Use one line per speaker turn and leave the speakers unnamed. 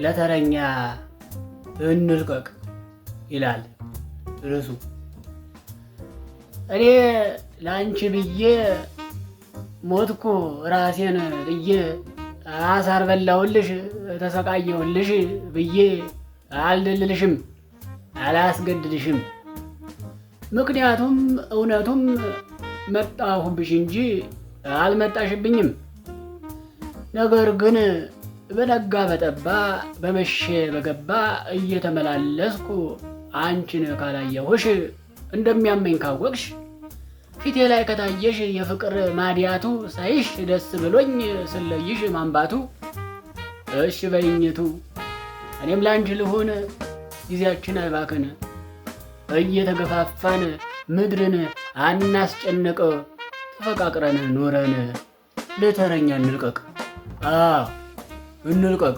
ለተረኛ እንልቀቅ ይላል ርዕሱ። እኔ ለአንቺ ብዬ ሞትኩ ራሴን ጥዬ፣ አሳር በላሁልሽ ተሰቃየሁልሽ ብዬ አልደልልሽም፣ አላስገድድሽም። ምክንያቱም እውነቱም መጣሁብሽ እንጂ አልመጣሽብኝም። ነገር ግን በነጋ በጠባ በመሸ በገባ እየተመላለስኩ አንቺን ካላየሁሽ እንደሚያመኝ ካወቅሽ፣ ፊቴ ላይ ከታየሽ የፍቅር ማዲያቱ፣ ሳይሽ ደስ ብሎኝ ስለይሽ ማንባቱ፣ እሽ በይኝቱ እኔም ላንቺ ልሁን፣ ጊዜያችን አይባክን፣ እየተገፋፋን ምድርን አናስጨንቅ፣ ተፈቃቅረን ኑረን ለተረኛ እንልቀቅ። አዎ እንልቀቅ።